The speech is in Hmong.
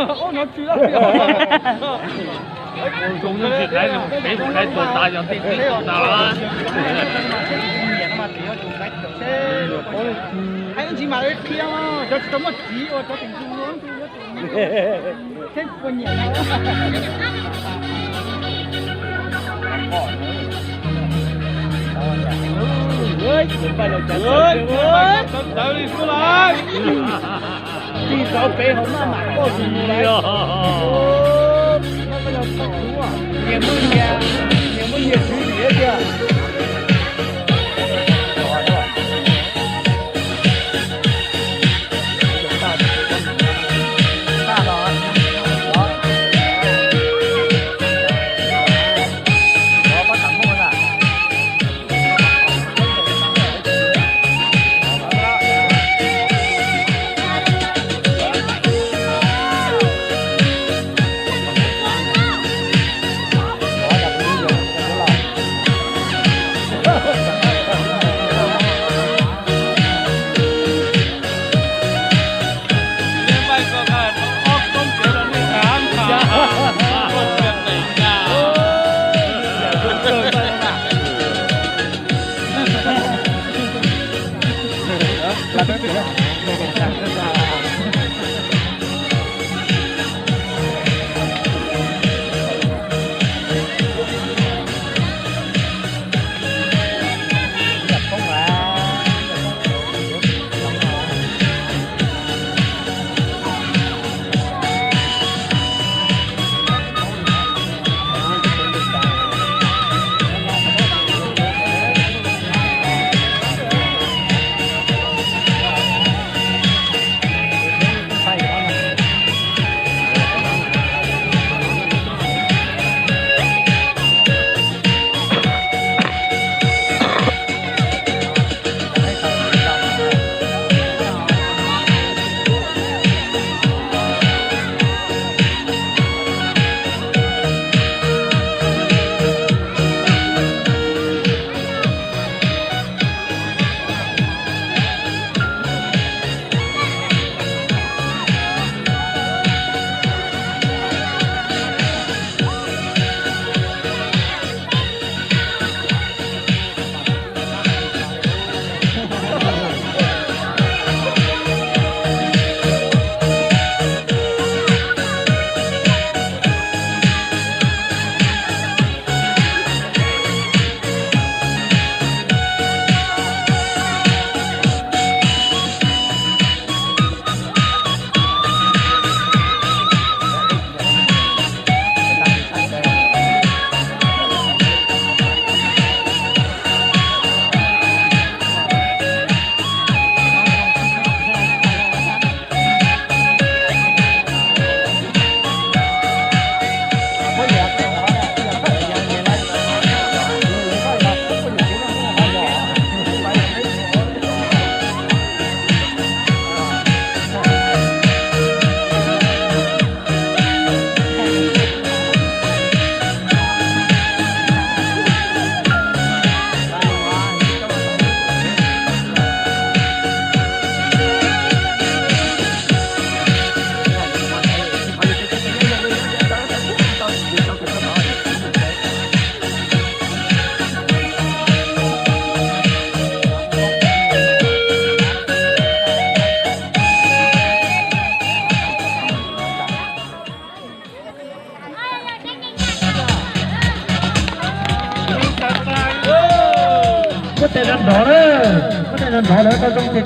Ub, no tsw lawm. Zoo, peb mus saib tua tas yog tej tib tua tas. Hais ntsis mas qhia, cov tsis tau muaj txiv uas cov teem ntsis. Thiab ua nyiam no. Tawv li xwb lauj. Tij tau peb hauv maj mam koj tus mus lawm. Nyias muaj nyias, nyias muaj nyias tswv yim tiag. Muab tes nrov nrov na, muab tes nrov nrov lawm tau zoo tes